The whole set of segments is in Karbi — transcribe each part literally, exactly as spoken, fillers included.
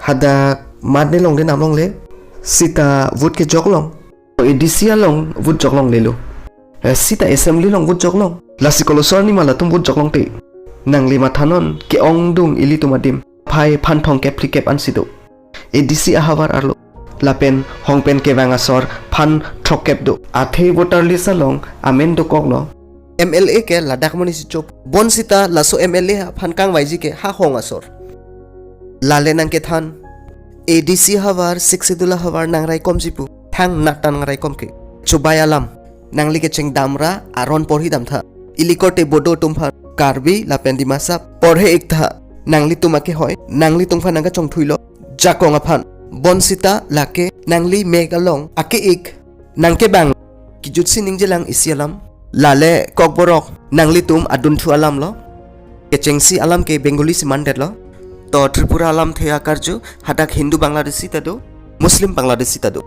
Hadak mat ne longde nam longle. Sita vote ke joklong. A D C along vote joklonglelo. Eh, sita assembly along vote joklong. Lasi koloso arni ma latum vote joklongte. Nangli mathanon ke-ongdung ilitum adim. Phai phan thomkep phlikep ansi do. A D C ahavar arlo. Lapen hong pen kevang asor phan throkkep do. Athe voter list along amen dokoklo. M L A ke ladak monit si chop. Bonsita laso M L A aphan kangvaiji ke ha hong asor. Lale nangkethan. A D C havar, Sixth Schedule havar nangraikomji pu. Thangnat ta nangraikom ke. Chubai alam. Nangli kecheng damra aron porhi damtha. Ili korte Bodo atum aphan, Karbi lapen Dimasa porhe iktha. Nanglitum akehoi, nanglitum aphan nangkachongthuilo. Jakong aphan. Bonsita lake nangli mek along ake-ik. Nangkebang. Kejutsi ningjelang isi alam. Lale kokborok nanglitum adunthu alamlo. Kechengsi alam ke Bengali si mandetlo. To Tripura alamthe akarju hadak Hindu Bangladeshi ta do, Muslim Bangladeshi ta do.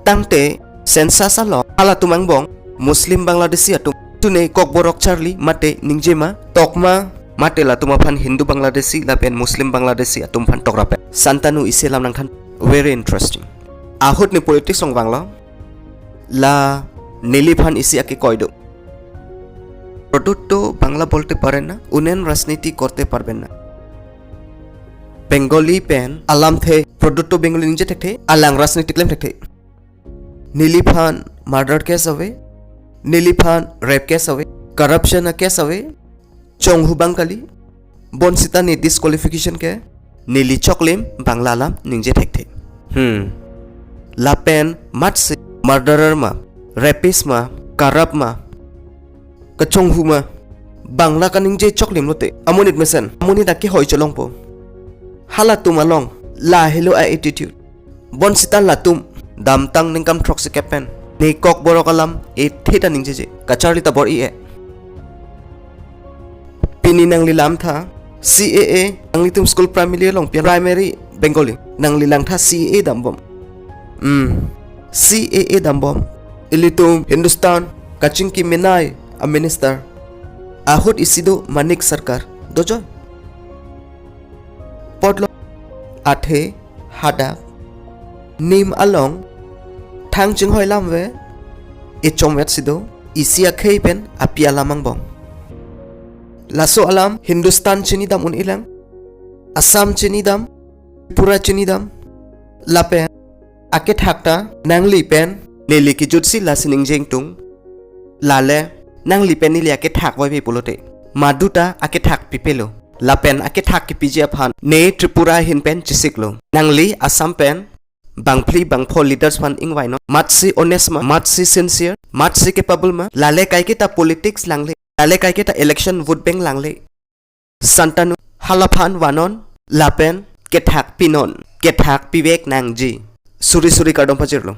Tangte census along halatum angbong Muslim Bangladeshi atum. Tune kokborok charli mate ningjema tokma mate latum aphan Hindu Bangladeshi lapen Muslim Bangladeshi atum aphan tokrape. Santanu isi alam nangthan. Very interesting. Ahut ne politics along vanglo. La neliphan isi akekoi do. প্রদত্ত বাংলা বলতে পারেন না, উনি রাজনীতি করতে পারবেন না। Bengali pen alamthe প্রদত্ত Bengali ningje thekthe, alang rajniti klem thekthe. Neliphan murder case ave, neliphan rape case ave, corruption a case ave, chonghu bang kali, bonsita ne disqualification ke, neli choklim Bangla alam ningje thekthe. Hmm. Lapen matsi murderer ma, rapist ma, corrupt ma, kachonghu ma, Bangla kaningje choklimlote. Amonit mesen, amonit akehoi cholongpo. Halatum along, lahelo a-attitude. Bonsita latum, damtang ningkan throksikep pen ne kokborok alam, e theta ningjeje. Kacharli ta bor-i e. Pini nangli lamtha, C A A, nanglitum school primary along pi primary Bengali. Nangli langtha C A A dambom. Hmm. C A A dambom. Ilitum Hindustan kachingki menai a minister. Ahut isi do Manik Sarkar. Dojo. Potlo athe hadak nim along thang chinghoi lam ave, e chomvet si do, isi akhei pen api alam angbong. Laso alam Hindustan chinidam un-elang, Assam chinidam, Tripura chinidam, lapen akethak ta nangli pen neli kejutsi lasi ningje ingtung. Lale nangli pen neli akethak voive pulote, maduta akethak pipelo. Lapen akethak kipiji aphan ne Tripura ahin pen chesiklo. Nangli Assam pen bangphli bangpho leaders aphan ingvainon. Matsi honest ma, matsi sincere, matsi capable ma. Lale kaiketa politics langle, lale kaiketa election vote bank langle. Santanu halaphan vanon lapen kethak pinon, kethak pivek nangji. Suri suri kardom pajirlo.